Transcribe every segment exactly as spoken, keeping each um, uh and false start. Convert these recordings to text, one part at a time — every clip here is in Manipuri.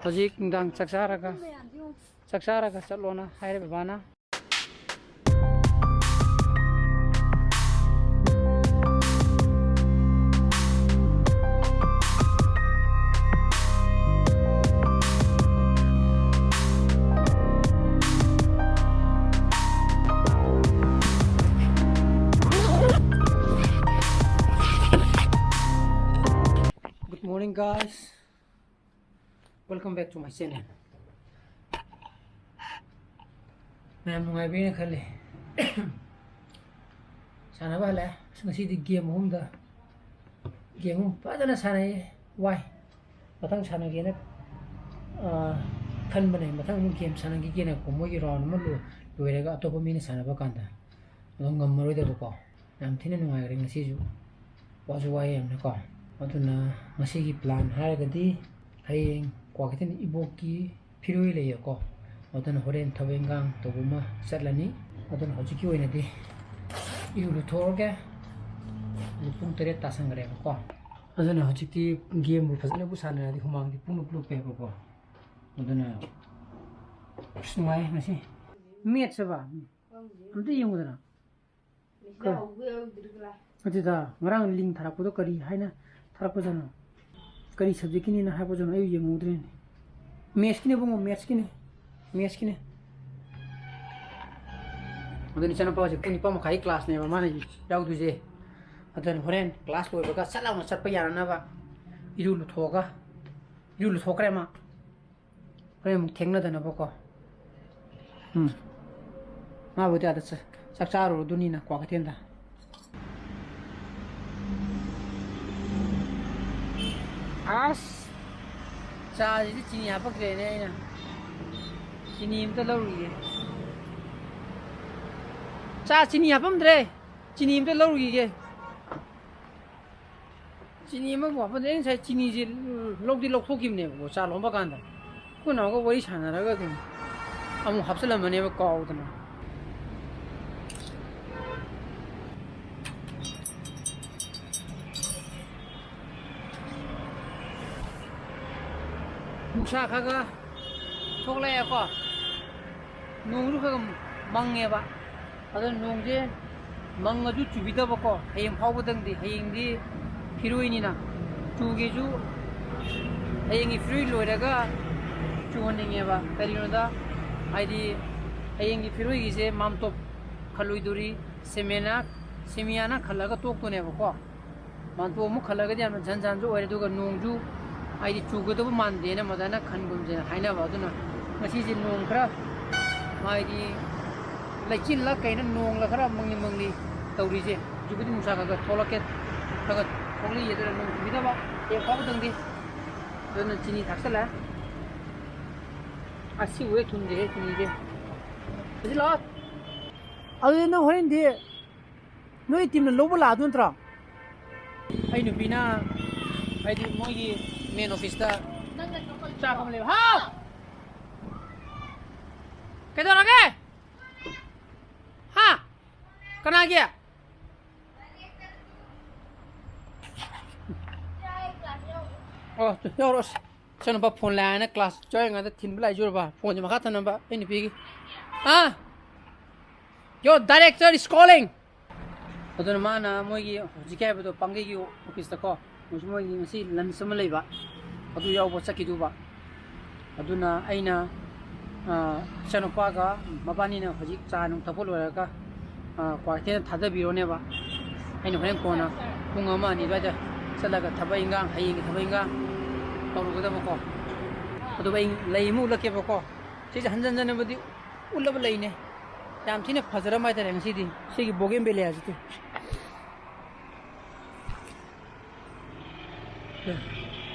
ꯍꯧꯖꯤꯛ ꯅꯨꯡꯗꯥꯡ ꯆꯥꯛ ꯆꯥꯔꯒ, ꯆꯥꯛ ꯆꯥꯔꯒ ꯆꯠꯂꯣꯅ ꯍꯥꯏꯔꯦ ꯕꯕꯥꯅ꯫ Good morning, guys. Welcome back to my channel. ꯃꯌꯥꯝ ꯅꯨꯡꯉꯥꯏꯕꯤꯅ ꯈꯜꯂꯤ꯫ ꯁꯥꯟꯅꯕ ꯍꯜꯂꯛꯑꯦ꯫ ꯑꯁ, ꯉꯁꯤꯗꯤ ꯒꯦꯝ ꯑꯍꯨꯝꯗ, ꯒꯦꯝ ꯑꯍꯨꯝ ꯐꯖꯅ ꯁꯥꯟꯅꯩꯌꯦ꯫ ꯋꯥꯏ꯫ ꯃꯊꯪ ꯁꯥꯟꯅꯒꯦꯅ, ꯑꯥ, ꯈꯟꯕꯅꯦ꯫ ꯃꯊꯪ ꯑꯃꯨꯛ ꯒꯦꯝ ꯁꯥꯟꯅꯈꯤꯒꯦꯅꯀꯣ, ꯃꯣꯏꯒꯤ ꯔꯥꯎꯟ ꯑꯃ ꯂꯣꯏ-, ꯂꯣꯏꯔꯒ ꯑꯇꯣꯞꯄ ꯃꯤꯅ ꯁꯥꯟꯅꯕ ꯀꯥꯟꯗ ꯑꯗꯨꯝ ꯉꯝꯃꯔꯣꯏꯗꯕꯀꯣ꯫ ꯌꯥꯝ ꯊꯤꯅ ꯅꯨꯡꯉꯥꯏꯈ꯭ꯔꯦ ꯉꯁꯤꯁꯨ꯫ ꯋꯥꯁꯨ ꯋꯥꯏ ꯌꯥꯝꯅꯀꯣ꯫ ꯑꯗꯨꯅ ꯉꯁꯤꯒꯤ ꯄ꯭ꯂꯥꯟ ꯍꯥꯏꯔꯒꯗꯤ ꯍꯌꯦꯡ ꯀ꯭ꯋꯥꯀꯩꯊꯦꯜ ꯏꯕꯣꯛꯀꯤ ꯐꯤꯔꯣꯏ ꯂꯩꯌꯦꯀꯣ꯫ ꯑꯗꯨꯅ ꯍꯣꯔꯦꯟ ꯊꯕꯛ ꯏꯟꯈꯥꯡ ꯇꯧꯕ ꯑꯃ ꯆꯠꯂꯅꯤ꯫ ꯑꯗꯨꯅ ꯍꯧꯖꯤꯛꯀꯤ ꯑꯣꯏꯅꯗꯤ ꯏꯔꯨ ꯂꯨꯊꯣꯛꯑꯒꯦ꯫ ꯍꯧꯖꯤꯛ ꯄꯨꯡ ꯇꯔꯦꯠ ꯇꯥꯁꯟꯈ꯭ꯔꯦꯕꯀꯣ꯫ ꯑꯗꯨꯅ ꯍꯧꯖꯤꯛꯇꯤ ꯒꯦꯝꯕꯨ ꯐꯖꯅꯕꯨ ꯁꯥꯟꯅꯔꯗꯤ ꯍꯨꯃꯥꯡꯗꯤ ꯄꯨꯡꯂꯨꯞ ꯂꯨꯞꯄꯦꯕꯀꯣ꯫ ꯑꯗꯨꯅ ꯑꯁ, ꯅꯨꯡꯉꯥꯏ ꯉꯁꯤ꯫ ꯃꯦꯠꯁ ꯍꯥꯏꯕ? ꯑꯝꯇ ꯌꯦꯡꯉꯨꯗꯅ꯫ ꯅꯠꯇꯦꯗ, ꯉꯔꯥꯡ ꯂꯤꯡ ꯊꯥꯔꯛꯄꯗꯣ ꯀꯔꯤ ꯍꯥꯏꯅ ꯊꯥꯔꯛꯄꯖꯥꯠꯅꯣ? ꯀꯔꯤ ꯁꯕꯖꯦꯛꯀꯤꯅꯤꯅ ꯍꯥꯏꯔꯛꯄꯖꯥꯠꯅꯣ? ꯑꯩ ꯌꯦꯡꯍꯧꯗ꯭ꯔꯦꯅꯦ꯫ ꯃꯦꯠꯁꯀꯤꯅꯦ ꯏꯕꯨꯡꯉꯣ, ꯃꯦꯠꯁꯀꯤꯅꯦ꯫ ꯃꯦꯠꯁꯀꯤꯅꯦ꯫ ꯑꯗꯨꯅ ꯏꯆꯥꯅꯨꯄꯥꯁꯦ ꯄꯨꯡ ꯅꯤꯄꯥꯟ ꯃꯈꯥꯏ ꯀ꯭ꯂꯥꯁꯅꯦꯕ ꯃꯥꯅ ꯌꯥꯎꯗꯣꯏꯁꯦ꯫ ꯑꯗꯨꯅ ꯍꯣꯔꯦꯟ ꯀ꯭ꯂꯥꯁ ꯂꯣꯏꯕꯒ ꯁꯠ ꯂꯥꯎꯅ ꯆꯠꯄ ꯌꯥꯅꯅꯕ ꯏꯔꯨ ꯂꯨꯊꯣꯛꯑꯒ, ꯏꯔꯨ ꯂꯨꯊꯣꯛꯈ꯭ꯔꯦ ꯃꯥ꯫ ꯍꯣꯔꯦꯟ ꯑꯃꯨꯛ ꯊꯦꯡꯅꯗꯅꯕꯀꯣ꯫ ꯎꯝ꯫ ꯃꯥꯕꯨꯗꯤ ꯑꯥꯗ ꯆ-, ꯆꯥꯛ ꯆꯥꯔꯨꯔꯗꯨꯅꯤꯅ ꯀ꯭ꯋꯥꯀꯩꯊꯦꯜꯗ꯫ ꯑꯁ! ꯆꯥꯁꯤꯗꯤ ꯆꯤꯅꯤ ꯍꯥꯞꯄꯛꯇ꯭ꯔꯦꯅꯦ ꯑꯩꯅ꯫ ꯆꯤꯅꯤ ꯑꯝꯇ ꯂꯧꯔꯨꯒꯤꯒꯦ꯫ ꯆꯥ ꯆꯤꯅꯤ ꯍꯥꯞꯄꯝꯗ꯭ꯔꯦ꯫ ꯆꯤꯅꯤ ꯑꯝꯇ ꯂꯧꯔꯨꯒꯤꯒꯦ꯫ ꯆꯤꯅꯤ ꯑꯃꯕꯨ ꯍꯥꯞꯄꯗ ꯑꯩ ꯉꯁꯥꯏ ꯆꯤꯅꯤꯁꯦ ꯂꯧꯗꯤ ꯂꯧꯊꯣꯛꯈꯤꯕꯅꯦꯕꯀꯣ, ꯆꯥ ꯂꯣꯟꯕ ꯀꯥꯟꯗ꯫ ꯑꯩꯈꯣꯏ ꯅꯥꯎꯒ ꯋꯥꯔꯤ ꯁꯥꯟꯅꯔꯒ ꯑꯗꯨꯝ ꯑꯃꯨꯛ ꯍꯥꯞꯆꯤꯜꯂꯝꯕꯅꯦꯕ ꯀꯥꯎꯗꯅ꯫ ꯅꯨꯡꯁꯥ ꯈꯔ ꯈꯔ ꯊꯣꯛꯂꯛꯑꯦꯀꯣ, ꯅꯣꯡꯁꯨ ꯈꯔ ꯈꯔ ꯃꯪꯉꯦꯕ꯫ ꯑꯗꯣ ꯅꯣꯡꯁꯦ ꯃꯪꯉꯁꯨ ꯆꯨꯕꯤꯗꯕꯀꯣ, ꯍꯌꯦꯡ ꯐꯥꯎꯕꯗꯪꯗꯤ꯫ ꯍꯌꯦꯡꯗꯤ ꯐꯤꯔꯣꯏꯅꯤꯅ ꯆꯨꯒꯦꯁꯨ ꯍꯌꯦꯡꯒꯤ ꯐꯤꯔꯣꯏ ꯂꯣꯏꯔꯒ ꯆꯨꯍꯟꯅꯤꯡꯉꯦꯕ꯫ ꯀꯔꯤꯒꯤꯅꯣꯗ, ꯍꯥꯏꯗꯤ ꯍꯌꯦꯡꯒꯤ ꯐꯤꯔꯣꯏꯒꯤꯁꯦ ꯃꯥꯝꯇꯣꯞ ꯈꯜꯂꯣꯏꯗꯣꯔꯤ, ꯁꯦꯃꯦꯅ ꯁꯦꯃꯤꯌꯥꯅ ꯈꯜꯂꯒ ꯇꯣꯛꯇꯣꯏꯅꯦꯕꯀꯣ꯫ ꯃꯥꯟꯇꯣꯞ ꯑꯃꯨꯛ ꯈꯜꯂꯒꯗꯤ ꯌꯥꯝꯅ ꯖꯟ ꯖꯥꯟꯁꯨ ꯑꯣꯏꯔꯦ, ꯑꯗꯨꯒ ꯅꯣꯡꯁꯨ ꯍꯥꯏꯗꯤ ꯆꯨꯒꯗꯕ ꯃꯥꯟꯗꯦꯅ ꯃꯗꯥꯏꯅ ꯈꯟꯒꯨꯝꯁꯦꯅ ꯍꯥꯏꯅꯕ꯫ ꯑꯗꯨꯅ ꯉꯁꯤꯁꯦ ꯅꯣꯡ ꯈꯔ ꯍꯥꯏꯗꯤ ꯂꯩꯆꯤꯜꯂ ꯀꯩꯅꯣ, ꯅꯣꯡꯂ ꯈꯔ ꯃꯪꯂꯤ ꯃꯪꯂꯤ ꯇꯧꯔꯤꯁꯦ꯫ ꯍꯧꯖꯤꯛꯄꯨꯗꯤ ꯅꯨꯡꯁꯥ ꯈꯔ ꯈꯔ ꯊꯣꯛꯂꯛꯀꯦ, ꯈꯔ ꯈꯔ ꯊꯣꯛꯂꯛꯏ꯫ ꯑꯗꯨꯅ ꯅꯣꯡ ꯆꯨꯕꯤꯗꯕ ꯍꯦꯛ ꯐꯥꯎꯕꯗꯪꯗꯤ꯫ ꯑꯗꯨꯅ ꯆꯤꯅꯤ ꯊꯥꯛꯆꯜꯂꯦ꯫ ꯑꯁꯤꯕꯨ ꯍꯦꯛ ꯊꯨꯝꯗꯦꯍꯦ ꯆꯤꯅꯤꯁꯦ꯫ ꯍꯧꯖꯤꯛ ꯂꯥꯛꯑꯣ꯫ ꯑꯗꯨꯗꯤ ꯅꯪ ꯍꯣꯔꯦꯟꯗꯤ ꯅꯣꯏ ꯇꯤꯝꯅ ꯂꯧꯕ ꯂꯥꯛꯑꯗꯣꯏ ꯅꯠꯇ꯭ꯔꯣ? ꯑꯩ ꯅꯨꯄꯤꯅ ꯍꯥꯏꯗꯤ ꯃꯣꯏꯒꯤ ꯃꯦꯟ ꯑꯣꯐꯤꯁꯇ ꯆꯥꯛ ꯑꯃ ꯂꯩꯕ꯫ ꯍꯥꯎ! ꯀꯩꯗꯧꯔꯒꯦ? ꯍꯥ? ꯀꯅꯥꯒꯤ? ꯑꯣ, ꯌꯥꯎꯔꯛꯑꯣ꯫ ꯏꯆꯥꯅꯨꯄꯥ ꯐꯣꯟ ꯂꯥꯛꯑꯦꯅ ꯀ꯭ꯂꯥꯁ ꯌꯥꯎꯔꯤꯉꯩꯗ ꯊꯤꯟꯕ ꯂꯥꯛꯏꯁꯨꯔꯕ? ꯐꯣꯟꯁꯦ ꯃꯈꯥ ꯊꯝꯅꯕ ꯑꯩ ꯅꯨꯄꯤꯒꯤ꯫ ꯍꯥ? Your director is calling. ꯑꯗꯨꯅ ꯃꯥꯅ ꯃꯣꯏꯒꯤ ꯍꯧꯖꯤꯛꯀꯤ ꯍꯥꯏꯕꯗꯣ ꯄꯥꯡꯒꯩꯒꯤ ꯑꯣꯐꯤꯁꯇꯀꯣ, ꯃꯣꯏꯁꯨ ꯃꯣꯏꯒꯤ ꯉꯁꯤ ꯂꯟꯁ ꯑꯃ ꯂꯩꯕ, ꯑꯗꯨ ꯌꯥꯎꯕ ꯆꯠꯈꯤꯗꯨꯕ꯫ ꯑꯗꯨꯅ ꯑꯩꯅ, ꯑ, ꯏꯆꯥꯅꯨꯄꯥꯒ ꯃꯕꯥꯅꯤꯅ ꯍꯧꯖꯤꯛ ꯆꯥ ꯅꯨꯡ ꯊꯛꯄ ꯂꯣꯏꯔꯒ, ꯑ, ꯀ꯭ꯋꯥꯀꯩꯊꯦꯜꯗ ꯊꯥꯗꯕꯤꯔꯣꯅꯦꯕ꯫ ꯑꯩꯅ ꯍꯣꯔꯦꯟ ꯀꯣꯟꯅ ꯄꯨꯡ ꯑꯃ ꯑꯅꯤ ꯑꯗꯨꯋꯥꯏꯗ ꯆꯠꯂꯒ ꯊꯕꯛ ꯏꯟꯈꯥꯡ, ꯍꯌꯦꯡꯒꯤ ꯊꯕꯛ ꯏꯟꯈꯥꯡ ꯇꯧꯔꯨꯒꯗꯕꯀꯣ꯫ ꯑꯗꯨꯒ ꯑꯩ ꯂꯩ ꯑꯃ ꯎꯠꯂꯛꯀꯦꯕꯀꯣ꯫ ꯁꯤꯁꯦ ꯍꯟꯖꯟ ꯍꯟꯖꯟꯅꯕꯨꯗꯤ ꯎꯠꯂꯕ ꯂꯩꯅꯦ꯫ ꯌꯥꯝ ꯊꯤꯅ ꯐꯖꯔꯝꯕ ꯍꯥꯏꯇꯥꯔꯦ ꯉꯁꯤꯗꯤ꯫ ꯁꯤꯒꯤ bougainvillea ꯁꯤꯗꯤ꯫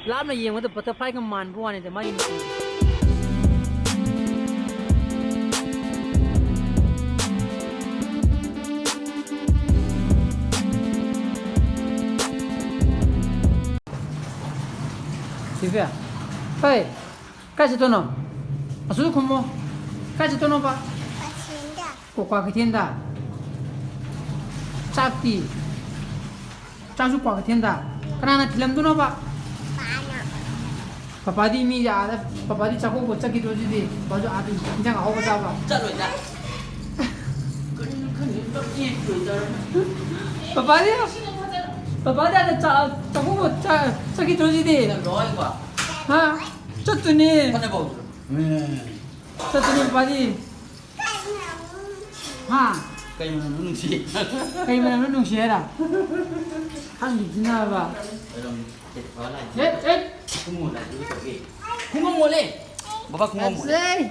ꯂꯥꯞꯅ ꯌꯦꯡꯕꯗ butterfly ꯒ ꯃꯥꯟꯕ ꯋꯥꯅꯤꯗ ꯃꯥꯒꯤ ꯃꯆꯨꯁꯦ꯫ ꯁꯤꯜꯚꯤꯌꯥ, ꯍꯩ, ꯀꯥꯏ ꯆꯠꯇꯣꯏꯅꯣ? ꯑꯁꯨꯗ ꯈꯨꯝꯃꯣ꯫ ꯀꯥꯏ ꯆꯠꯇꯣꯏꯅꯣꯕ? ꯀ꯭ꯋꯥꯀꯩꯊꯦꯜꯗ꯫ ꯑꯣ, ꯀ꯭ꯋꯥꯀꯩꯊꯦꯜꯗ꯫ ꯆꯥꯛꯇꯤ? ꯆꯥꯛꯁꯨ ꯀ꯭ꯋꯥꯀꯩꯊꯦꯜꯗ꯫ ꯀꯅꯥꯅ ꯊꯤꯜꯂꯝꯗꯣꯏꯅꯣꯕ? ꯄꯥꯅ꯫ ꯄꯄꯥꯗꯤ ꯃꯤ ꯑꯥꯗ, ꯄꯄꯥꯗꯤ ꯆꯥꯛꯀꯧꯕ ꯆꯠꯈꯤꯗ꯭ꯔꯣ ꯁꯤꯗꯤ? ꯄꯄꯥꯁꯨ ꯑꯥꯗ ꯏꯟꯖꯥꯡ ꯑꯍꯥꯎꯕ ꯆꯥꯕ꯫ ꯆꯠꯂꯣꯏꯗ꯫ ꯀꯔꯤꯅꯣ ꯈꯪꯗꯦ, ꯄꯞꯖꯤ ꯂꯣꯏꯗꯧꯔꯦ꯫ ꯄꯄꯥꯗꯤ, ꯄꯄꯥꯗꯤ ꯑꯥꯗ ꯆꯥ-, ꯆꯥꯛꯀꯧꯕ ꯆꯥ-, ꯆꯠꯈꯤꯗ꯭ꯔꯣ ꯁꯤꯗꯤ? ꯆꯠꯂꯣꯏꯀꯣ꯫ ꯍꯥ? ꯆꯠꯇꯣꯏꯅꯦ꯫ ꯐꯅ ꯐꯥꯎ ꯆꯠꯂꯣꯏ꯫ ꯆꯠꯇꯣꯏꯅꯦ ꯄꯄꯥꯗꯤ꯫ ꯍꯥ? ꯀꯩ ꯃꯅꯝꯅꯣ ꯅꯨꯡꯁꯤ? ꯀꯩ ꯃꯅꯝꯅꯣ ꯅꯨꯡꯁꯤ ꯍꯥꯏꯔ? ꯈꯪꯗꯦ, ꯆꯤꯟꯅꯕ꯫ ꯑꯗꯨꯝ ꯇꯦꯠ ꯐꯥ ꯂꯥꯏ꯫ ꯑꯦ, ꯑꯦ꯫ ꯈꯨꯃꯨ ꯂꯥꯏ ꯇꯧꯒꯦ꯫ ꯈꯨꯃꯨ ꯃꯣꯠꯂꯦ꯫ ꯕꯕꯥ ꯈꯨꯃꯨ ꯃꯣꯠꯂꯦ꯫ ꯐꯖꯩ꯫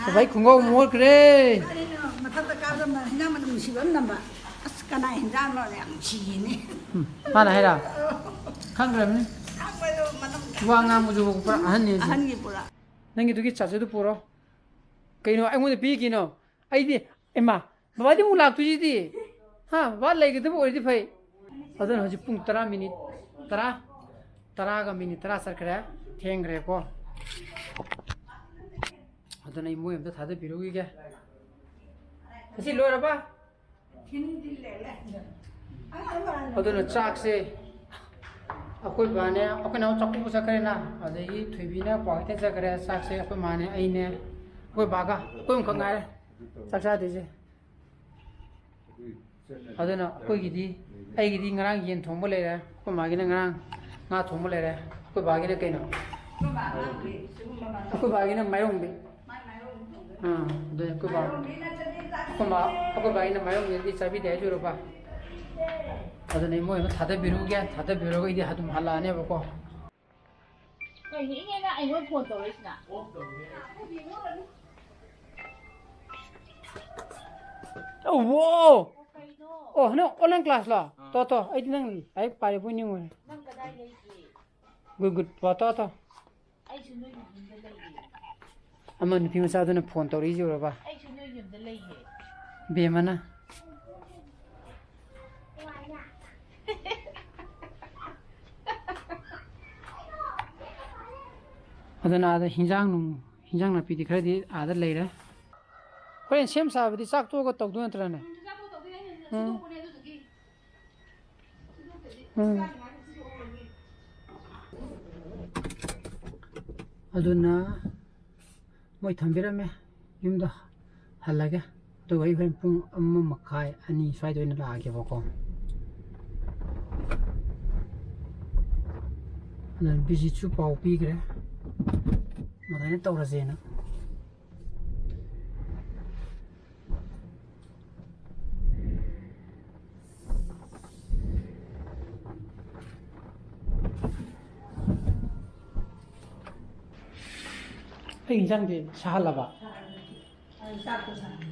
ꯕꯕꯥ ꯈꯨꯡꯒꯧ ꯃꯣꯠꯈ꯭ꯔꯦ꯫ ꯀꯔꯤꯅꯣ? ꯃꯊꯛꯇ ꯀꯥꯕꯗ ꯍꯤꯟꯖꯥꯡ ꯃꯅꯝ ꯅꯨꯡꯁꯤꯕ ꯑꯃ ꯅꯝꯕ꯫ ꯑꯁ, ꯀꯅꯥ ꯍꯤꯟꯖꯥꯡꯅꯣ? ꯌꯥꯝ ꯅꯨꯡꯁꯤꯌꯦꯅꯦ꯫ ꯎꯝ, ꯃꯥꯅ ꯍꯥꯏꯔ? ꯈꯪꯈ꯭ꯔꯕꯅꯤ꯫ ꯈꯪꯕꯗꯣ ꯃꯅꯝ ꯋꯥ ꯉꯥꯡꯕꯁꯨ ꯄꯨꯔꯥ ꯑꯍꯟꯅꯤ ꯍꯧꯖꯤꯛ꯫ ꯑꯍꯟꯒꯤ ꯄꯨꯔꯥ꯫ ꯅꯪꯒꯤꯗꯨꯒꯤ ꯆꯥꯆꯨꯗꯨ ꯄꯨꯔꯣ꯫ ꯀꯩꯅꯣ ꯑꯩꯉꯣꯟꯗ ꯄꯤꯈꯤꯅꯣ? ꯑꯩꯗꯤ, ꯏꯃꯥ, ꯕꯕꯥꯗꯤ ꯑꯃꯨꯛ ꯂꯥꯛꯇꯣꯏꯁꯤꯗꯤ? ꯍꯥ, ꯕꯕꯥ ꯂꯩꯒꯗꯕ ꯑꯣꯏꯔꯗꯤ ꯐꯩ꯫ ꯑꯗꯨꯅ ꯍꯧꯖꯤꯛ ꯄꯨꯡ ꯇꯔꯥ ꯃꯤꯅꯤꯠ ꯇꯔꯥ, ꯇꯔꯥꯒ ꯃꯤꯅꯤꯠ ꯇꯔꯥ ꯆꯠꯈ꯭ꯔꯦ꯫ ꯊꯦꯡꯈ꯭ꯔꯦꯀꯣ꯫ ꯑꯗꯨꯅ ꯑꯩ ꯃꯣꯏ ꯑꯝꯇ ꯊꯥꯗꯕꯤꯔꯨꯈꯤꯒꯦ꯫ ꯑꯁꯤ ꯂꯣꯏꯔꯕ? ꯑꯗꯨꯅ ꯆꯥꯛꯁꯦ ꯑꯩꯈꯣꯏ ꯕꯥꯅꯦ, ꯑꯩꯈꯣꯏ ꯅꯥꯎ ꯆꯥꯛꯀꯧꯕ ꯆꯠꯈ꯭ꯔꯦꯅ, ꯑꯗꯒꯤ ꯊꯣꯏꯕꯤꯅ ꯀ꯭ꯋꯥꯀꯩꯊꯦꯜ ꯆꯠꯈ꯭ꯔꯦ꯫ ꯆꯥꯛꯁꯦ ꯑꯩꯈꯣꯏ ꯃꯥꯅꯦ, ꯑꯩꯅꯦ, ꯑꯩꯈꯣꯏ ꯕꯥꯒ, ꯑꯩꯈꯣꯏ ꯑꯍꯨꯝꯈꯛ ꯉꯥꯏꯔꯦ ꯆꯥꯛ ꯆꯥꯗꯣꯏꯁꯦ꯫ ꯑꯗꯨꯅ ꯑꯩꯈꯣꯏꯒꯤꯗꯤ, ꯑꯩꯒꯤꯗꯤ ꯉꯔꯥꯡ ꯌꯦꯟ ꯊꯣꯡꯕ ꯂꯩꯔꯦ, ꯑꯩꯈꯣꯏ ꯃꯥꯒꯤꯅ ꯉꯔꯥꯡ ꯉꯥ ꯊꯣꯡꯕ ꯂꯩꯔꯦ, ꯑꯩꯈꯣꯏ ꯕꯥꯒꯤꯅ ꯀꯩꯅꯣ? ꯑꯩꯈꯣꯏ ꯕꯥꯒꯤꯅ ꯃꯥꯏꯔꯣꯡꯕꯤ꯫ ꯑꯥ, ꯑꯗꯨ ꯑꯩꯈꯣꯏ ꯕꯥ, ꯑꯩꯈꯣꯏ ꯃꯥ, ꯑꯩꯈꯣꯏ ꯕꯥꯒꯤꯅ ꯃꯥꯏꯔꯣꯡꯕꯤꯗꯤ ꯆꯥꯕꯤꯗꯦ ꯍꯥꯏꯗꯣꯏꯔꯣ, ꯕꯥ? ꯑꯗꯨꯅ ꯃꯣꯏ ꯑꯃ ꯊꯥꯗꯕꯤꯔꯨꯒꯦ, ꯊꯥꯗꯕꯤꯔꯨꯔꯒ ꯑꯩꯗꯤ ꯑꯗꯨꯝ ꯍꯜꯂꯛꯑꯅꯦꯕꯀꯣ꯫ ꯀꯩꯅꯣ ꯏꯅꯦꯅ ꯑꯩꯉꯣꯟꯗ ꯐꯣꯟ ꯇꯧꯔꯛꯏꯁꯤꯅ? ꯑꯣ, ꯋꯣ! ꯀꯩꯅꯣ? ꯑꯣ, ꯅꯪ online class ꯂꯣ? ꯑꯥ꯫ ꯇꯣ, ꯇꯣ, ꯑꯩꯗꯤ ꯅꯪ ꯂꯥꯏꯔꯤꯛ ꯄꯥꯔꯤꯕꯣꯏ ꯅꯤꯡꯉꯨꯔꯦ꯫ ꯅꯪ ꯀꯗꯥꯏ ꯂꯩꯒꯦ? Good, good, ꯄꯥ, ꯇꯣ, ꯇꯣ꯫ ꯑꯩꯁꯨ ꯅꯣꯏꯒꯤ ꯌꯨꯝꯗ ꯂꯩꯌꯦ꯫ ꯑꯃ ꯅꯨꯄꯤ ꯃꯆꯥꯗꯨꯅ ꯐꯣꯟ ꯇꯧꯔꯛꯏꯁꯦ ꯎꯔꯕ? ꯑꯩꯁꯨ ꯅꯣꯏ ꯌꯨꯝꯗ ꯂꯩꯌꯦ꯫ ꯕꯦꯝꯃꯅ꯫ ꯑꯗꯨꯅ ꯑꯥꯗ ꯍꯤꯟꯖꯥꯡ ꯅꯨꯡ, ꯍꯤꯟꯖꯥꯡ ꯅꯥꯄꯤꯗꯤ ꯈꯔꯗꯤ ꯑꯥꯗ ꯂꯩꯔꯦ꯫ ꯍꯣꯔꯦꯟ ꯁꯦꯝ ꯁꯥꯕꯗꯤ ꯆꯥꯛ ꯇꯣꯛꯑꯒ ꯇꯧꯗꯣꯏ ꯅꯠꯇ꯭ꯔꯅꯦ? ꯎꯝ꯫ ꯎꯝ꯫ ꯑꯗꯨꯅ ꯃꯣꯏ ꯊꯝꯕꯤꯔꯝꯃꯦ, ꯌꯨꯝꯗ ꯍꯜꯂꯒꯦ꯫ ꯑꯗꯨꯒ ꯑꯩ ꯍꯣꯔꯦꯟ ꯄꯨꯡ ꯑꯃ ꯃꯈꯥꯏ, ꯑꯅꯤ ꯁ꯭ꯋꯥꯏꯗ ꯑꯣꯏꯅ ꯂꯥꯛꯑꯒꯦꯕꯀꯣ꯫ ꯑꯗꯨꯅ ꯕꯤꯖꯤꯠꯁꯨ ꯄꯥꯎ ꯄꯤꯈ꯭ꯔꯦ, ꯑꯗꯨꯃꯥꯏꯅ ꯇꯧꯔꯁꯦꯅ꯫ ꯑꯩ ꯏꯟꯖꯥꯡꯗꯤ ꯁꯥꯍꯜꯂꯕ? ꯑꯩ ꯆꯥꯛꯇꯣ ꯁꯥꯍꯜꯂꯦ꯫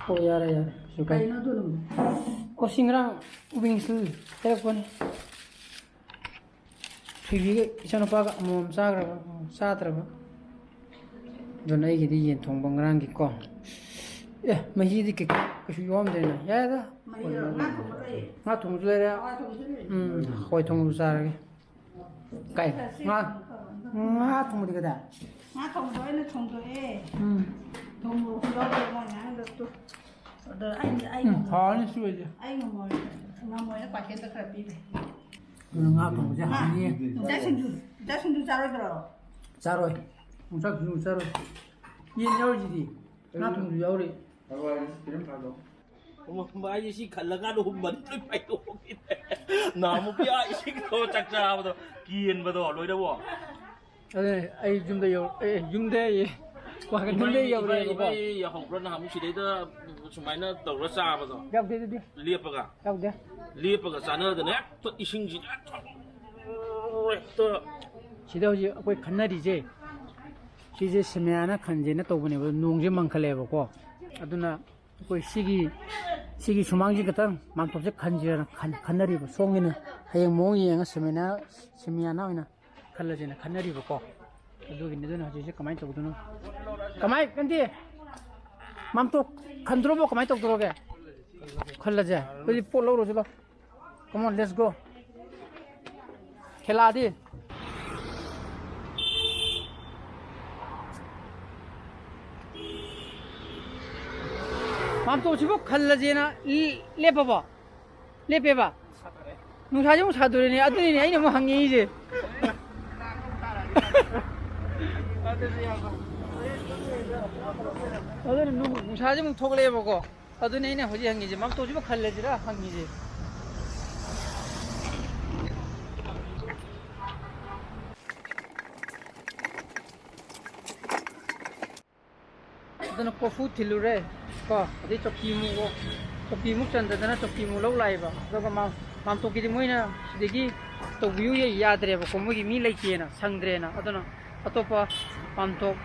ꯑꯣ, ꯌꯥꯔꯦ, ꯌꯥꯔꯦ, ꯀꯩꯁꯨ ꯀꯥꯏꯗꯦ꯫ ꯀꯩꯅꯣ ꯑꯗꯨꯅ? ꯑꯣ, ꯁꯤ ꯉꯔꯥꯡ ꯋꯤꯡꯁ ꯂꯩꯔꯛꯄꯅꯤ꯫ ꯊꯣꯏꯕꯤꯒ ꯏꯆꯥꯅꯨꯄꯥꯒ ꯑꯃꯃꯝ ꯆꯥꯈ꯭ꯔꯕ, ꯑꯃꯃꯝ ꯆꯥꯗ꯭ꯔꯕ꯫ ꯑꯗꯨꯅ ꯑꯩꯒꯤꯗꯤ ꯌꯦꯟ ꯊꯣꯡꯕ ꯉꯔꯥꯡꯒꯤꯀꯣ꯫ ꯑꯦ, ꯃꯍꯤꯗꯤ ꯀꯩ-, ꯀꯩꯁꯨ ꯌꯥꯎꯔꯝꯗ꯭ꯔꯦꯅ꯫ ꯌꯥꯏꯗ꯫ ꯃꯍꯤꯔꯣ? ꯉꯥ ꯊꯣꯡꯕ ꯂꯩꯌꯦ꯫ ꯉꯥ ꯊꯣꯡꯕꯁꯨ ꯂꯩꯔꯦ꯫ ꯍꯋꯥꯏ ꯊꯣꯡꯕꯁꯨ ꯂꯩꯌꯦ꯫ ꯎꯝ, ꯍꯋꯥꯏ ꯊꯣꯡꯕꯁꯨ ꯆꯥꯔꯒꯦ꯫ ꯀꯥꯏ? ꯉꯥ, ꯉꯥ ꯊꯣꯡꯕꯗꯤ ꯀꯗꯥꯏ? ꯉꯥ ꯊꯣꯡꯕꯗꯣ ꯑꯩꯅ ꯊꯣꯡꯗꯣꯛꯑꯦ꯫ ꯎꯝ꯫ ꯊꯣꯡꯕ ꯌꯥꯎꯗꯦ ꯃꯣꯏ ꯉꯥꯏꯍꯥꯛ ꯂꯩꯔ ꯇꯨ-, ꯑꯗ ꯑꯩ, ꯑꯩ ꯎꯝ, ꯉꯝꯃꯣꯏ꯫ ꯍꯥꯎꯔꯅꯤ ꯁꯤ ꯑꯣꯏꯔꯗꯤ꯫ ꯑꯩ ꯉꯝꯃꯣꯏ꯫ ꯉꯝꯃꯣꯏꯅ ꯄꯥꯀꯦꯠꯇ ꯈꯔ ꯄꯤꯔꯦ꯫ ꯑꯗꯨꯅ ꯉꯥ ꯊꯣꯡꯕꯁꯦ ꯉꯥ, ꯍꯥꯎꯅꯤꯌꯦ꯫ ꯌꯣꯡꯆꯥꯛ ꯁꯤꯡꯖꯨ, ꯌꯣꯡꯆꯥꯛ ꯁꯤꯡꯖꯨ ꯆꯥꯔꯣꯏꯗ꯭ꯔꯣ? ꯆꯥꯔꯣꯏ꯫ ꯌꯣꯡꯆꯥꯛ ꯁꯤꯡꯖꯨ ꯆꯥꯔꯣꯏ꯫ ꯌꯦꯟ ꯌꯥꯎꯔꯤꯁꯤꯗꯤ꯫ ꯉꯥ ꯊꯣꯡꯕꯁꯨ ꯌꯥꯎꯔꯤ꯫ ꯍꯋꯥꯏꯁꯦ ꯁꯤ ꯈꯤꯇꯪ ꯊꯥꯗꯣꯛ꯫ ꯍꯨꯝꯕ ꯍꯥꯏꯁꯦ ꯁꯤ ꯈꯜꯂꯀꯥꯟꯗ ꯍꯨꯝꯕꯗꯤ ꯂꯣꯏ ꯄꯥꯏꯊꯣꯛꯈꯤꯅꯦ꯫ ꯅꯍꯥꯟꯃꯨꯛꯀꯤ ꯑꯥ ꯏꯁꯤꯡꯗꯣ ꯆꯥꯛ ꯆꯥꯕꯗꯣ ꯀꯦꯟꯕꯗꯣ ꯂꯣꯏꯅꯕꯣ꯫ ꯑꯗꯨꯅꯦ ꯑꯩ ꯌꯨꯝꯗ ꯌꯧ-, ꯑꯦ, ꯌꯨꯝꯗ ꯑꯩ ꯀ꯭ꯋꯥꯀꯩꯊꯦꯜꯗ ꯏꯃꯩ, ꯏꯃꯩ, ꯌꯧꯔꯛꯑꯦꯕꯀꯣ꯫ ꯏꯃꯩ ꯌꯧꯍꯧꯕ꯭ꯔꯥ ꯅꯍꯥꯟꯃꯨꯛ ꯁꯤꯗꯩꯗ ꯁꯨꯃꯥꯏꯅ ꯇꯧꯔ ꯆꯥꯕꯗꯣ? ꯌꯥꯎꯗꯦ ꯑꯗꯨꯗꯤ꯫ ꯂꯦꯞꯄꯒ? ꯌꯥꯎꯗꯦ꯫ ꯂꯦꯞꯄꯒ ꯆꯥꯅꯗꯅ ꯍꯦꯛꯇ ꯏꯁꯤꯡꯁꯤꯅ ꯍꯦꯛꯇ ꯁꯤꯗ ꯍꯧꯖꯤꯛ ꯑꯩꯈꯣꯏ ꯈꯟꯅꯔꯤꯁꯦ, ꯁꯤꯁꯦ ꯁꯦꯃꯤꯌꯥꯅ ꯈꯟꯁꯦꯅ ꯇꯧꯕꯅꯦꯕ, ꯅꯣꯡꯁꯦ ꯃꯪꯈꯠꯂꯛꯑꯦꯕꯀꯣ꯫ ꯑꯗꯨꯅ ꯑꯩꯈꯣꯏ ꯁꯤꯒꯤ, ꯁꯤꯒꯤ ꯁꯨꯃꯥꯡꯁꯤ ꯈꯛꯇꯪ ꯃꯥꯝꯇꯣꯞꯁꯦ ꯈꯟꯁꯤꯔꯅ ꯈꯟ-, ꯈꯟꯅꯔꯤꯕ꯫ ꯁꯣꯝꯒꯤꯅ ꯍꯌꯦꯡ ꯃꯑꯣꯡ ꯌꯦꯡꯉ ꯁꯦꯃꯤꯌꯥꯅ, ꯁꯦꯃꯤꯌꯥꯅ ꯑꯣꯏꯅ ꯈꯜꯂꯁꯦꯅ ꯈꯟꯅꯔꯤꯕꯀꯣ꯫ ꯑꯗꯨꯒꯤꯅꯤ꯫ ꯑꯗꯨꯅ ꯍꯧꯖꯤꯛꯁꯦ ꯀꯃꯥꯏꯅ ꯇꯧꯗꯣꯏꯅꯣ? ꯀꯃꯥꯏ, ꯀꯟꯗꯤ? ꯃꯥꯝꯇꯣꯞ ꯈꯟꯗ꯭ꯔꯣꯕꯣ? ꯀꯃꯥꯏꯅ ꯇꯧꯗꯣꯔꯒꯦ? ꯈꯜꯂꯁꯦ꯫ ꯑꯗꯨꯗꯤ ꯄꯣꯠ ꯂꯧꯔꯨꯁꯤ ꯂꯥꯎ꯫ Come on, let's go. ꯈꯦꯂꯥꯗꯤ? ꯃꯥꯝꯇꯣꯞꯁꯤꯕꯨ ꯈꯜꯂꯁꯦꯅ ꯂꯦꯞꯄꯕꯣ? ꯂꯦꯞꯄꯦꯕ? ꯅꯨꯡꯁꯥꯁꯦ ꯑꯃꯨꯛ ꯁꯥꯗꯣꯔꯦꯅꯦ, ꯑꯗꯨꯅꯤꯅꯦ ꯑꯩꯅ ꯑꯃꯨꯛ ꯍꯪꯉꯛꯏꯁꯦ꯫ ꯑꯗꯨꯅ ꯅꯨꯡ-, ꯅꯨꯡꯁꯥꯁꯦ ꯑꯃꯨꯛ ꯊꯣꯛꯂꯛꯑꯦꯕꯀꯣ꯫ ꯑꯗꯨꯅꯦ ꯑꯩꯅ ꯍꯧꯖꯤꯛ ꯍꯪꯉꯤꯁꯦ, ꯃꯥꯝꯇꯣꯞꯁꯤꯕꯨ ꯈꯜꯂꯁꯤꯔꯥ ꯍꯪꯉꯤꯁꯦ꯫ ꯑꯗꯨꯅ ꯀꯣꯔꯐꯨ ꯊꯤꯜꯂꯨꯔꯦ ꯀꯣ, ꯑꯗꯩ ꯆꯧꯀꯤ ꯑꯃꯨꯛ, ꯆꯧꯀꯤ ꯑꯃꯨꯛ ꯆꯟꯗꯗꯅ ꯆꯧꯀꯤ ꯑꯃꯨꯛ ꯂꯧ ꯂꯥꯛꯑꯦꯕ꯫ ꯑꯗꯨꯒ ꯃꯥ-, ꯃꯥꯝꯇꯣꯞꯀꯤꯗꯤ ꯃꯣꯏꯅ ꯁꯤꯗꯒꯤ ꯇꯧꯕꯤꯌꯨ ꯌꯥ-, ꯌꯥꯗ꯭ꯔꯦꯕꯀꯣ, ꯃꯣꯏꯒꯤ ꯃꯤ ꯂꯩꯇꯦꯅ, ꯁꯪꯗ꯭ꯔꯦꯅ꯫ ꯑꯗꯨꯅ ꯑꯇꯣꯞꯄ ꯃꯥꯝꯇꯣꯞ,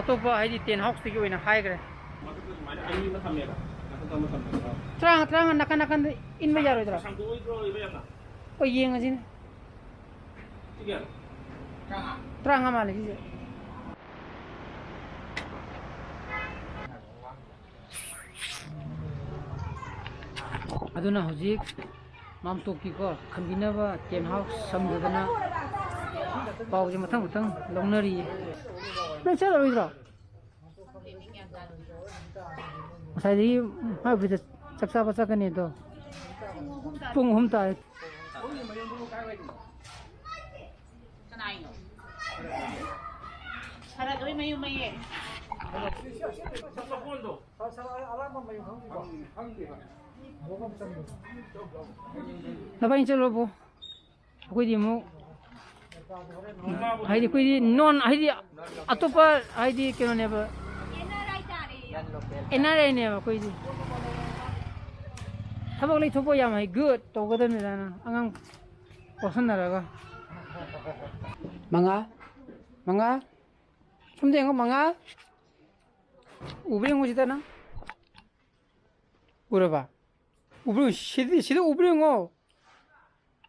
ꯑꯇꯣꯞꯄ ꯍꯥꯏꯗꯤ ꯇꯦꯟ ꯍꯥꯎꯁꯇꯒꯤ ꯑꯣꯏꯅ ꯍꯥꯏꯈ꯭ꯔꯦ꯫ ꯃꯊꯛꯇ ꯁꯨꯃꯥꯏꯅ ꯑꯅꯤ ꯑꯃ ꯊꯝꯃꯦꯕ, ꯃꯊꯛꯇ ꯑꯃ ꯊꯝꯃꯦꯕ꯫ ꯇꯔꯥꯃꯉꯥ, ꯇꯔꯥꯃꯉꯥ ꯅꯥꯀꯟ ꯅꯥꯀꯟꯗ ꯏꯟꯕ ꯌꯥꯔꯣꯏꯗ꯭ꯔꯥ? ꯁꯥꯡꯗꯣꯛꯑꯣꯏꯗ꯭ꯔꯣ, ꯏꯕ ꯌꯥꯝꯅ? ꯍꯣꯏ, ꯌꯦꯡꯉꯁꯤꯅꯦ꯫ ꯁꯤ ꯀꯌꯥꯅꯣ? ꯇꯔꯥꯃꯉꯥ ꯃꯥꯜꯂꯦ ꯁꯤꯁꯦ꯫ ꯑꯗꯨꯅ ꯍꯧꯖꯤꯛ ꯃꯥꯝꯇꯣꯞꯀꯤꯀꯣ, ꯈꯟꯕꯤꯅꯕ ꯇꯦꯟ ꯍꯥꯎꯁ ꯁꯪꯗꯗꯅ ꯄꯥꯎꯁꯦ ꯃꯊꯪ ꯃꯊꯪ ꯂꯧꯅꯔꯤꯌꯦ꯫ ꯅꯪ ꯆꯠꯂꯔꯣꯏꯗ꯭ꯔꯣ? ꯉꯁꯥꯏꯗꯒꯤ ꯃꯥꯏ ꯑꯣꯐꯤꯁꯇ ꯆꯥꯛ ꯆꯥꯕ ꯆꯠꯀꯅꯤ ꯑꯗꯣ꯫ ꯄꯨꯡ ꯑꯍꯨꯝ ꯇꯥꯔꯦ꯫ ꯀꯅꯥꯏꯅꯣ? ꯁꯔꯠ ꯍꯣꯏ ꯃꯌꯨꯝ ꯃꯌꯦ꯫ ꯅꯕꯥꯏꯅꯤ ꯆꯠꯂꯣꯕꯣ꯫ ꯑꯩꯈꯣꯏꯗꯤ ꯑꯃꯨꯛ ꯍꯥꯏꯗꯤ ꯑꯩꯈꯣꯏꯗꯤ ꯅꯣꯟ ꯍꯥꯏꯗꯤ ꯑꯇꯣꯞꯄ ꯍꯥꯏꯗꯤ ꯀꯩꯅꯣꯅꯦꯕ, ꯑꯦꯟ ꯑꯥꯔ ꯑꯥꯏꯅꯦꯕ ꯑꯩꯈꯣꯏꯗꯤ꯫ ꯊꯕꯛ ꯂꯩꯊꯣꯛꯄ ꯌꯥꯝ ꯍꯩ, ꯒꯨꯗ ꯇꯧꯒꯗꯕꯅꯤꯗ꯫ ꯑꯉꯥꯡ ꯄꯣꯠꯁꯟꯅꯔꯒ ꯃꯉꯥ, ꯃꯉꯥ, ꯁꯣꯝꯗ ꯌꯦꯡꯉꯣ, ꯃꯉꯥ꯫ ꯎꯕ꯭ꯔꯥ ꯌꯦꯡꯉꯣ ꯁꯤꯗ ꯅꯪ꯫ ꯎꯔꯕ? ꯎꯕ꯭ꯔꯥ? ꯁꯤꯗꯤ, ꯁꯤꯗ ꯎꯕ꯭ꯔꯥ ꯌꯦꯡꯉꯣ꯫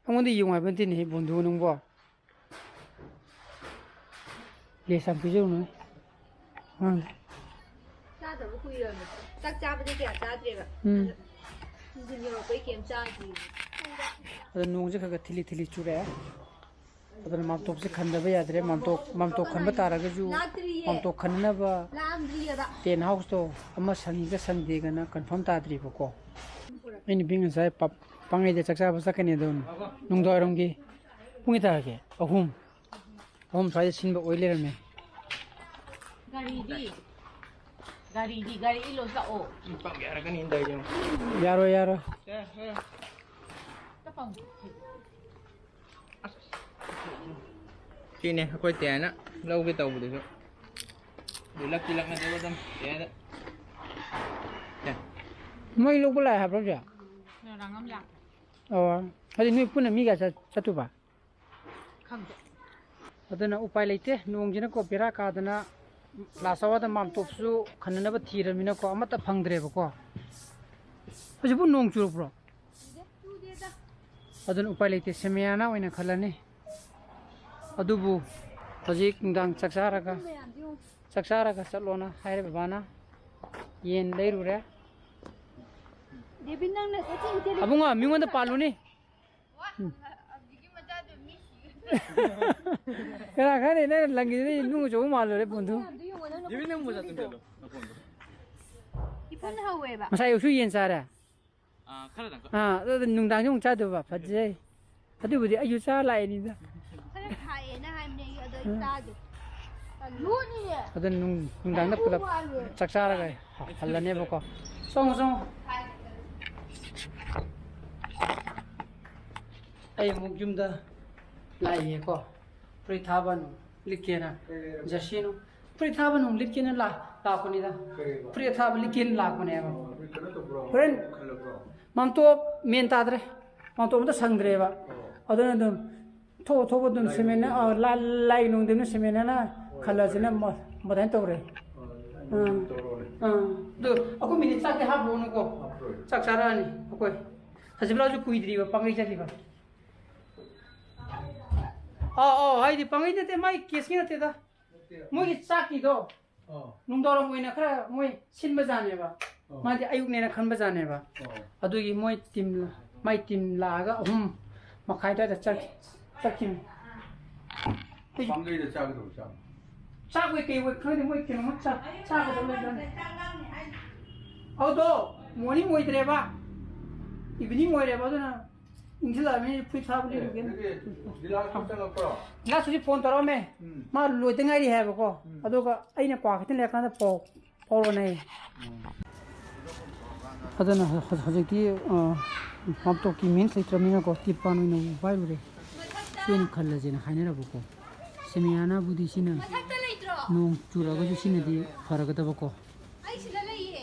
ꯑꯩꯉꯣꯟꯗ ꯌꯦꯡꯉꯨ ꯍꯥꯏꯕ ꯅꯠꯇꯦꯅꯦꯍꯦ ꯕꯣꯟꯗꯨ ꯅꯪꯕꯣ꯫ ꯂꯦꯁ ꯌꯥꯝ ꯄꯤꯖꯔꯨꯅꯨ ꯑꯉꯥꯡꯗ꯫ ꯆꯥꯗꯕ ꯀꯨꯏꯔꯕꯅꯦ꯫ ꯆꯥꯛ ꯆꯥꯕꯗꯤ ꯀꯌꯥ ꯆꯥꯗ꯭ꯔꯦꯕ꯫ ꯎꯝ꯫ ꯅꯨꯡꯊꯤꯟ ꯌꯧꯔꯛꯄꯩ ꯀꯩꯝ ꯆꯥꯗ꯭ꯔꯤ꯫ ꯑꯗꯣ ꯅꯣꯡꯁꯦ ꯈꯔ ꯈꯔ ꯊꯤꯂꯤ ꯊꯤꯂꯤ ꯆꯨꯔꯛꯑꯦ꯫ ꯑꯗꯨꯅ ꯃꯥꯝꯇꯣꯞꯁꯦ ꯈꯟꯗꯕ ꯌꯥꯗ꯭ꯔꯦ꯫ ꯃꯥꯝꯇꯣꯞ, ꯃꯥꯝꯇꯣꯞ ꯈꯟꯕ ꯇꯥꯔꯒꯁꯨ ꯂꯥꯛꯇ꯭ꯔꯤꯌꯦ꯫ ꯃꯥꯝꯇꯣꯞ ꯈꯟꯅꯅꯕ ꯂꯥꯛꯑꯝꯗ꯭ꯔꯤꯌꯦꯕ꯫ ꯇꯦꯟ ꯍꯥꯎꯁꯇꯣ ꯑꯃ ꯁꯪꯉꯤꯒ ꯁꯪꯗꯦꯒꯅ ꯀꯟꯐꯥꯔꯝ ꯇꯥꯗ꯭ꯔꯤꯕꯀꯣ꯫ ꯑꯩ ꯅꯨꯄꯤ ꯉꯁꯥꯏ ꯄ-, ꯄꯥꯡꯒꯩꯗ ꯆꯥꯛ ꯆꯥꯕ ꯆꯠꯀꯅꯤ ꯑꯗꯣ ꯅꯨꯡꯗꯥꯡꯋꯥꯏꯔꯝꯒꯤ ꯄꯨꯡ ꯀꯌꯥ ꯇꯥꯔꯒꯦ? ꯑꯍꯨꯝ꯫ ꯑꯍꯨꯝ ꯁ꯭ꯋꯥꯏꯗ ꯁꯤꯟꯕ ꯑꯣꯏ ꯂꯩꯔꯝꯃꯦ꯫ ꯒꯥꯔꯤꯗꯤ? ꯒꯥꯔꯤꯗꯤ? ꯒꯥꯔꯤ ꯏꯜꯂꯣ ꯂꯥꯛꯑꯣ꯫ ꯄꯥꯛ ꯌꯥꯔꯛꯀꯅꯤ ꯇꯧꯔꯤꯁꯦ ꯌꯦꯡꯉꯣ꯫ ꯌꯥꯔꯣꯏ, ꯌꯥꯔꯣꯏ꯫ ꯌꯥꯔꯦ, ꯌꯥꯔꯦ꯫ ꯁꯤꯅꯦ ꯑꯩꯈꯣꯏ ꯇꯦꯅ ꯂꯧꯒꯦ ꯇꯧꯕꯗꯨꯁꯨ꯫ ꯑꯗꯨ ꯂꯛꯇꯤ ꯂꯛꯅꯗꯦꯕ ꯑꯗꯨꯝ ꯇꯦꯗ꯫ ꯃꯣꯏ ꯂꯧꯕ ꯂꯥꯛꯑꯦ ꯍꯥꯏꯕ꯭ꯔꯣ ꯍꯧꯖꯤꯛ? ꯉꯔꯥꯡ ꯑꯃ ꯂꯥꯛꯈ꯭ꯔꯦ꯫ ꯑꯣ꯫ ꯍꯥꯏꯗꯤ ꯅꯣꯏ ꯄꯨꯟꯅ ꯃꯤ ꯀꯌꯥ ꯆꯠ-, ꯆꯠꯇꯣꯏꯕ? ꯈꯪꯗꯦ꯫ ꯑꯗꯨꯅ ꯎꯄꯥꯏ ꯂꯩꯇꯦ꯫ ꯅꯣꯡꯁꯤꯅꯀꯣ ꯕꯦꯔꯥ ꯀꯥꯗꯅ ꯂꯥꯁ ꯑꯋꯥꯔꯗ ꯃꯥꯝꯇꯣꯞꯁꯨ ꯈꯟꯅꯅꯕ ꯊꯤꯔꯕꯅꯤꯅꯀꯣ ꯑꯃꯠꯇ ꯐꯪꯗ꯭ꯔꯦꯕꯀꯣ꯫ ꯍꯧꯖꯤꯛꯄꯨ ꯅꯣꯡ ꯆꯨꯔꯛꯄ꯭ꯔꯣ? ꯆꯨꯗꯦ, ꯆꯨꯗꯦꯗ꯫ ꯑꯗꯨꯅ ꯎꯄꯥꯏ ꯂꯩꯇꯦ, ꯁꯦꯃꯤꯌꯥꯅ ꯑꯣꯏꯅ ꯈꯜꯂꯅꯤ꯫ ꯑꯗꯨꯕꯨ ꯍꯧꯖꯤꯛ ꯅꯨꯡꯗꯥꯡ ꯆꯥꯛ ꯆꯥꯔꯒ, ꯆꯥꯛ ꯆꯥꯔꯒ ꯆꯠꯂꯣꯅ ꯍꯥꯏꯔꯦ ꯕꯕꯥꯅ꯫ ꯌꯦꯟ ꯂꯩꯔꯨꯔꯦ꯫ ꯗꯦꯕꯤꯟ, ꯅꯪꯅ ꯀꯣꯏꯆꯦꯟ ꯆꯦꯜꯂꯤ꯫ ꯑꯕꯨꯡꯉꯣ, ꯃꯤꯉꯣꯟꯗ ꯄꯥꯜꯂꯨꯅꯤ꯫ ꯎꯝ꯫ ꯍꯧꯖꯤꯛꯀꯤ ꯃꯆꯥꯗꯣ ꯃꯤ ꯁꯤꯒꯅꯤ꯫ ꯀꯅꯥ ꯈꯪꯅꯤ, ꯅꯪꯅ ꯂꯪꯈꯤꯗꯨꯗꯤ ꯅꯨꯡ ꯑꯆꯧꯕ ꯃꯥꯜꯂꯨꯔꯦ ꯐꯣꯟꯗꯣ꯫ ꯃꯌꯥꯝꯗꯣ ꯌꯦꯡꯉꯣ, ꯅꯪꯅ ꯗꯦꯕꯤꯟ, ꯅꯪ ꯃꯣꯖꯥ ꯐꯣꯟꯗꯣ ꯇꯨꯝꯁꯤꯜꯂꯣ, ꯅꯈꯣꯟꯗꯣ꯫ ꯏꯐꯨꯟ ꯍꯧꯋꯦꯕ꯫ ꯉꯁꯥꯏ ꯑꯌꯨꯛꯁꯨ ꯌꯦꯟ ꯆꯥꯔꯦ꯫ ꯑꯥ, ꯈꯔꯗꯪ ꯀꯛ-, ꯑꯥ, ꯑꯗꯨ ꯅꯨꯡꯗꯥꯡꯁꯨ ꯑꯃꯨꯛ ꯆꯥꯗꯣꯏꯕ, ꯐꯖꯩ꯫ ꯑꯗꯨꯕꯨꯗꯤ ꯑꯩꯁꯨ ꯆꯥ ꯂꯥꯛꯏꯅꯤꯗ꯫ ꯈꯔ ꯊꯥꯏꯌꯦꯅ ꯍꯥꯏꯕꯅꯦ ꯑꯩ, ꯑꯗꯣ ꯑꯩ ꯎꯝ꯫ ꯆꯥꯗꯦ꯫ ꯂꯣꯠꯂꯤꯅꯦ꯫ ꯑꯗꯨ ꯅꯨꯡ-, ꯅꯨꯡꯗꯥꯡꯗ ꯄꯨꯂꯞ ꯆꯥꯛ ꯆꯥꯔꯒ ꯍ-, ꯍꯜꯂꯅꯦꯕꯀꯣ꯫ ꯆꯣꯡꯉꯣ, ꯆꯣꯡꯉꯣ꯫ ꯑꯩ ꯑꯃꯨꯛ ꯌꯨꯝꯗ ꯂꯥꯛꯏꯌꯦꯀꯣ꯫ ꯐꯨꯔꯤꯠ ꯊꯥꯕ ꯅꯨꯡ ꯂꯤꯠꯀꯦꯅ꯫ ꯀꯩ ꯂꯩꯔꯕ? ꯖꯔꯁꯤ ꯅꯨꯡ꯫ ꯐꯨꯔꯤꯠ ꯊꯥꯕ ꯅꯨꯡ ꯂꯤꯠꯀꯦꯅ ꯂꯥ-, ꯂꯥꯛꯄꯅꯤꯗ꯫ ꯀꯩꯕ? ꯐꯨꯔꯤꯠ ꯑꯊꯥꯕ ꯂꯤꯠꯀꯦꯅ ꯂꯥꯛꯄꯅꯦꯕ꯫ ꯑꯣ, ꯅꯣꯏ ꯀꯩꯅꯣ ꯇꯧꯕ꯭ꯔꯣ? ꯍꯣꯔꯦꯟ ꯈꯜꯂꯕ꯭ꯔꯣ? ꯃꯥꯝꯇꯣꯞ ꯃꯦꯟ ꯇꯥꯗ꯭ꯔꯦ꯫ ꯃꯥꯝꯇꯣꯞ ꯑꯝꯇ ꯁꯪꯗ꯭ꯔꯦꯕ꯫ ꯑꯣ꯫ ꯑꯗꯨꯅ ꯑꯗꯨꯝ ꯊꯣꯛ ꯊꯣꯛꯄ ꯑꯗꯨꯝ ꯂꯥꯏ ꯁꯦꯃꯦꯟꯅ-, ꯅꯨꯡꯗꯤ ꯑꯥ, ꯂꯥ-, ꯂꯥꯏ ꯅꯨꯡꯗꯤ ꯑꯗꯨꯝ ꯁꯦꯃꯦꯟꯅꯅ ꯍꯣꯏ, ꯈꯜꯂꯁꯤꯅ ꯍꯣꯏ꯫ ꯃ-, ꯑꯗꯨꯃꯥꯏꯅ ꯇꯧꯔꯦ꯫ ꯑꯣ, ꯑꯥ꯫ ꯇꯧꯔꯣꯅꯦ꯫ ꯑꯥ꯫ ꯑꯗꯨ ꯑꯩꯈꯣꯏ ꯃꯤꯅꯤꯠ ꯆꯥꯛꯇꯤ ꯍꯥꯞꯄꯨꯔꯅꯨꯀꯣ꯫ ꯍꯥꯞꯄꯔꯣꯏ꯫ ꯆꯥꯛ ꯆꯥꯔꯛꯑꯅꯤ ꯑꯩꯈꯣꯏ꯫ ꯁꯖꯤꯕꯂꯥꯁꯨ ꯀꯨꯏꯗ꯭ꯔꯤꯕ ꯄꯥꯡꯒꯩ ꯆꯠꯂꯤꯕ꯫ ꯑꯥ, ꯑꯥ, ꯍꯥꯏꯗꯤ ꯄꯥꯡꯒꯩ ꯅꯠꯇꯦ, ꯃꯥꯏ ꯀꯦꯁꯀꯤ ꯅꯠꯇꯦꯗ꯫ ꯅꯠꯇꯦ꯫ ꯃꯣꯏꯒꯤ ꯆꯥꯛꯀꯤꯗꯣ ꯑꯥ꯫ ꯅꯨꯡꯗꯥꯡꯋꯥꯏꯔꯝ ꯑꯣꯏꯅ ꯈꯔ ꯃꯣꯏ ꯁꯤꯟꯕꯖꯥꯠꯅꯦꯕ꯫ ꯑꯥ꯫ ꯃꯥꯗꯤ ꯑꯌꯨꯛꯅꯦꯅ ꯈꯟꯕꯖꯥꯠꯅꯦꯕ꯫ ꯑꯥ꯫ ꯑꯗꯨꯒꯤ ꯃꯣꯏ ꯇꯤꯝ, ꯃꯥꯏ ꯇꯤꯝ ꯂꯥꯛꯑꯒ ꯑꯍꯨꯝ ꯃꯈꯥꯏ ꯑꯗꯨꯋꯥꯏꯗ ꯆꯠ-, ꯆꯠꯈꯤꯕꯅꯤ꯫ ꯄꯥꯡꯒꯩꯗ ꯆꯥꯒꯗꯧꯕ ꯆꯥꯛ꯫ ꯆꯥꯛ ꯑꯣꯏ ꯀꯩ ꯑꯣꯏ ꯈꯪꯗꯦ, ꯃꯣꯏ ꯀꯩꯅꯣꯝꯃ ꯆꯥ-, ꯆꯥꯒꯗꯧꯕ ꯂꯩꯕꯖꯥꯠꯅꯤ꯫ ꯑꯗꯨꯗꯣ ꯃꯣꯔꯅꯤꯡ ꯑꯣꯏꯗ꯭ꯔꯦꯕ, ꯏꯚꯤꯅꯤꯡ ꯑꯣꯏꯔꯦꯕ, ꯑꯗꯨꯅ ꯏꯪꯁꯤꯜꯂꯛꯑꯕꯅꯤꯅ ꯐꯨꯔꯤꯠ ꯊꯥꯕ ꯂꯤꯠꯂꯨꯒꯦ꯫ ꯅꯣꯏꯒꯤ ꯒꯤꯂꯥꯁꯇꯣ ꯆꯪꯉꯛꯄ꯭ꯔꯣ? ꯒꯤꯂꯥꯁ ꯍꯧꯖꯤꯛ ꯐꯣꯟ ꯇꯧꯔꯛꯑꯝꯃꯦ꯫ ꯎꯝ꯫ ꯃꯥ ꯂꯣꯏꯗ ꯉꯥꯏꯔꯤ ꯍꯥꯏꯕꯀꯣ꯫ ꯎꯝ꯫ ꯑꯗꯨꯒ ꯑꯩꯅ ꯀ꯭ꯋꯥ ꯈꯤꯇꯪ ꯂꯩꯔꯀꯥꯟꯗ ꯄꯥꯎ ꯐꯥꯎꯔꯣꯅꯦ꯫ ꯎꯝ꯫ ꯑꯗꯨꯅ ꯍꯧ-, ꯍꯧ-, ꯍꯧꯖꯤꯛꯇꯤ, ꯑ, ꯃꯥꯝꯇꯣꯞꯀꯤ ꯃꯦꯟꯁ ꯂꯩꯇ꯭ꯔꯕꯅꯤꯅꯀꯣ, ꯇꯤꯔꯄꯥꯟ ꯑꯣꯏꯅ ꯄꯥꯏꯔꯨꯔꯦ꯫ ꯁꯤ ꯑꯣꯏꯅ ꯈꯜꯂꯁꯦꯅ ꯍꯥꯏꯅꯔꯕꯀꯣ꯫ ꯁꯦꯃꯤꯌꯥꯅꯕꯨꯗꯤ ꯁꯤꯅ ꯃꯊꯛꯇ ꯂꯩꯇ꯭ꯔꯣ? ꯅꯣꯡ ꯆꯨꯔꯒꯁꯨ ꯁꯤꯅꯗꯤ ꯐꯔꯒꯗꯕꯀꯣ꯫ ꯑꯩ ꯁꯤꯗ ꯂꯩꯌꯦ꯫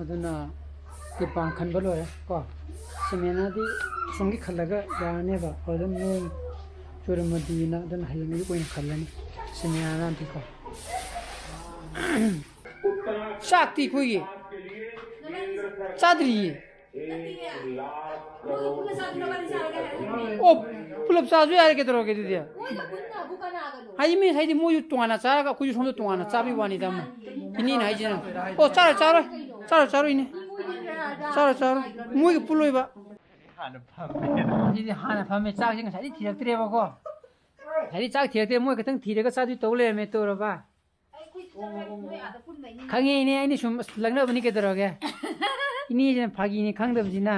ꯑꯗꯨꯅ ꯇꯤꯔꯄꯥꯟ ꯈꯟꯕ ꯂꯣꯏꯔꯦ ꯀꯣ꯫ ꯁꯤꯃꯦꯟꯅꯗꯤ ꯑꯁꯣꯝꯒꯤ ꯈꯜꯂꯒ ꯌꯥꯔꯅꯦꯕ꯫ ꯑꯗꯨꯝ ꯅꯣꯡ ꯆꯨꯔꯝꯃꯗꯤꯅ ꯑꯗꯨꯅ ꯍꯌꯦꯡ ꯑꯌꯨꯛ ꯑꯣꯏꯅ ꯈꯜꯂꯅꯤ ꯁꯤꯃꯦꯟꯅꯗꯤꯀꯣ꯫ ꯆꯥꯛꯇꯤ ꯑꯩꯈꯣꯏꯒꯤ ꯆꯥꯗ꯭ꯔꯤꯌꯦ꯫ ꯑꯣ, ꯄꯨꯂꯞ ꯆꯥꯁꯨ ꯌꯥꯔꯦ, ꯀꯩꯗꯧꯔꯒꯦ ꯑꯗꯨꯗꯤ? ꯍꯥꯏꯗꯤ ꯃꯤ ꯍꯥꯏꯗꯤ ꯃꯣꯏꯁꯨ ꯇꯣꯉꯥꯟꯅ ꯆꯥꯔꯒ ꯑꯩꯈꯣꯏꯁꯨ ꯁꯣꯝꯗ ꯇꯣꯉꯥꯟꯅ ꯆꯥꯕꯒꯤ ꯋꯥꯅꯤꯗ ꯑꯃ꯫ ꯏꯅꯦꯅ ꯍꯥꯏꯁꯤꯅ꯫ ꯑꯣ, ꯆꯥꯔꯣꯏ, ꯆꯥꯔꯣꯏ꯫ ꯆꯥꯔꯣꯏ, ꯆꯥꯔꯣꯏ, ꯏꯅꯦ꯫ ꯆꯥꯔꯣꯏ, ꯆꯥꯔꯣꯏ꯫ ꯃꯣꯏꯒꯤ ꯄꯨꯜꯂꯣꯏꯕ꯫ ꯍꯥꯟꯅ ꯐꯝꯃꯦ꯫ ꯑꯗꯨꯗꯤ ꯍꯥꯟꯅ ꯐꯝꯃꯦ꯫ ꯆꯥꯛꯁꯦ ꯉꯁꯥꯏꯗꯤ ꯊꯤꯔꯛꯇ꯭ꯔꯦꯕꯀꯣ꯫ ꯉꯁꯥꯏꯗꯤ ꯆꯥꯛ ꯊꯤꯔꯛꯇ꯭ꯔꯦ꯫ ꯃꯣꯏ ꯈꯛꯇꯪ ꯊꯤꯔꯒ ꯆꯥꯗꯣꯏ ꯇꯧ ꯂꯩꯔꯝꯃꯦ ꯇꯧꯔꯕ꯫ ꯈꯪꯉꯦ ꯏꯅꯦ, ꯑꯩꯅ ꯁꯨꯝ ꯑꯁ ꯂꯛꯅꯕꯅꯤ ꯀꯩꯗꯧꯔꯒꯦ꯫ ꯏꯅꯦꯁꯤꯅ ꯐꯥꯒꯤꯅꯤ ꯈꯪꯗꯕꯁꯤꯅ꯫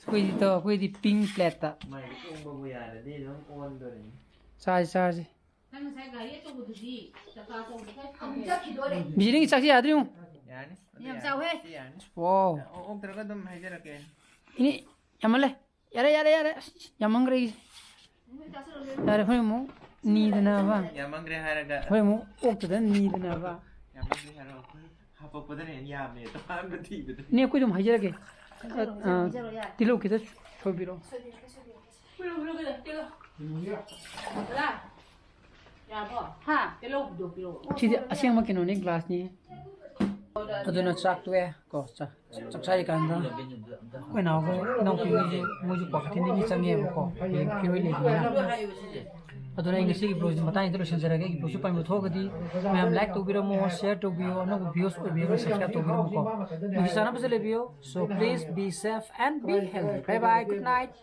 ꯑꯩꯈꯣꯏꯗꯤ ꯇꯧ, ꯑꯩꯈꯣꯏꯗꯤ pink plate ꯇ꯫ ꯃꯥꯏꯗꯤ ꯎꯪꯕꯕꯨ ꯌꯥꯔꯗꯤ ꯑꯗꯨꯝ ꯑꯣꯟꯗꯣꯔꯤꯅꯤ꯫ ꯆꯥꯁꯤ, ꯆꯥꯁꯤ꯫ ꯅꯪ ꯉꯁꯥꯏ ꯒꯥꯔꯤ ꯑꯆꯧꯕꯗꯨꯗꯤ ꯆꯀꯥ ꯑꯆꯧꯕꯗꯨ ꯈꯔ ꯊꯝꯃꯦ꯫ ꯕꯤꯖꯤꯅꯤꯒꯤ ꯆꯥꯛꯁꯤ ꯌꯥꯗ꯭ꯔꯤ ꯌꯦꯡꯉꯨ꯫ ꯌꯥꯅꯤ꯫ ꯌꯥꯝ ꯆꯥꯎꯍꯦ꯫ ꯁꯤ ꯌꯥꯅꯤ꯫ ꯋꯥꯎ꯫ ꯑꯣ-, ꯑꯣꯛꯇ꯭ꯔꯒ ꯑꯗꯨꯝ ꯍꯥꯏꯖꯔꯛꯀꯦ꯫ ꯏꯅꯦ, ꯌꯥꯝꯃꯜꯂꯦ꯫ ꯌꯥꯔꯦ, ꯌꯥꯔꯦ, ꯌꯥꯔꯦ꯫ ꯑꯁ, ꯌꯥꯝꯃꯟꯈ꯭ꯔꯦ ꯑꯩꯒꯤꯁꯦ꯫ ꯌꯥꯔꯦ, ꯍꯣꯔꯦꯟ ꯑꯃꯨꯛ ꯅꯤꯗꯅꯕ꯫ ꯌꯥꯝꯃꯟꯈ꯭ꯔꯦ ꯍꯥꯏꯔꯒ꯫ ꯍꯣꯔꯦꯟ ꯑꯃꯨꯛ ꯑꯣꯛꯇꯗꯅ ꯅꯤꯗꯅꯕ꯫ ꯌꯥꯝꯃꯟꯈ꯭ꯔꯦ ꯍꯥꯏꯔꯒ ꯑꯩꯈꯣꯏ ꯍꯥꯄꯛꯄꯗꯅ ꯍꯦꯟꯅ ꯌꯥꯝꯃꯦ ꯑꯗꯣ ꯑꯍꯥꯟꯕ ꯊꯤꯕꯗ꯫ ꯏꯅꯦ, ꯑꯩꯈꯣꯏ ꯑꯗꯨꯝ ꯍꯥꯏꯖꯔꯒꯦ꯫ ꯍꯥꯏꯖꯔꯣ, ꯑ, ꯍꯥꯏꯖꯔꯣ, ꯌꯥꯔꯦ꯫ ꯇꯤꯜꯍꯧ ꯈꯤꯇ ꯁꯣꯏꯕꯤꯔꯣ꯫ ꯁꯣꯏꯕꯤꯔꯣ, ꯁꯣꯏꯕꯤꯔꯣ꯫ ꯄꯨꯂꯞ, ꯄꯨꯂꯞ ꯀꯩꯗꯧ? ꯇꯤꯜꯍꯧ꯫ ꯗꯗꯥ, ꯌꯥꯔꯕꯣ? ꯍꯥ? ꯇꯤꯜꯍꯧꯗꯣ ꯄꯤꯔꯛꯑꯣ꯫ ꯁꯤꯗꯤ ꯑꯁꯦꯡꯕ ꯀꯩꯅꯣꯅꯤ, glass ꯅꯤ꯫ ꯑꯗꯨꯅ ꯆꯥꯛ ꯇꯣꯛꯑꯦ ꯀꯣ, ꯆꯥꯛ, ꯆꯥꯛ ꯆꯥꯔꯤꯀꯥꯟꯗ ꯑꯩꯈꯣꯏ ꯅꯥꯎꯒ ꯏꯅꯥꯎꯄꯤꯒꯤꯁꯨ ꯃꯣꯏꯁꯨ ꯀ꯭ꯋꯥꯀꯩꯊꯦꯜꯗꯒꯤ ꯆꯪꯉꯦꯕꯀꯣ, ꯍꯌꯦꯡ ꯐꯤꯔꯣꯏ ꯂꯩꯕꯅꯤꯅ꯫ ꯑꯗꯨꯅ ꯑꯩ ꯉꯁꯤꯒꯤ vlog ꯁꯤ ꯃꯇꯥꯡꯁꯤꯗ ꯂꯣꯏꯁꯤꯟꯖꯔꯒꯦ꯫ ꯑꯩꯒꯤ vlog ꯁꯤ ꯄꯥꯝꯕ ꯊꯣꯛꯑꯒꯗꯤ ꯃꯌꯥꯝ like ꯇꯧꯕꯤꯔꯝꯃꯣ, share ꯇꯧꯕꯤꯌꯣ, ꯑꯅꯧꯕ viewers ꯑꯣꯏꯕꯤꯔꯒ subscribe ꯇꯧꯕꯤꯔꯝꯃꯣꯀꯣ꯫ ꯅꯨꯡꯁꯤ ꯆꯥꯟꯅꯕꯁꯨ ꯂꯩꯕꯤꯌꯣ꯫ So please be safe and be healthy. Bye bye, good night.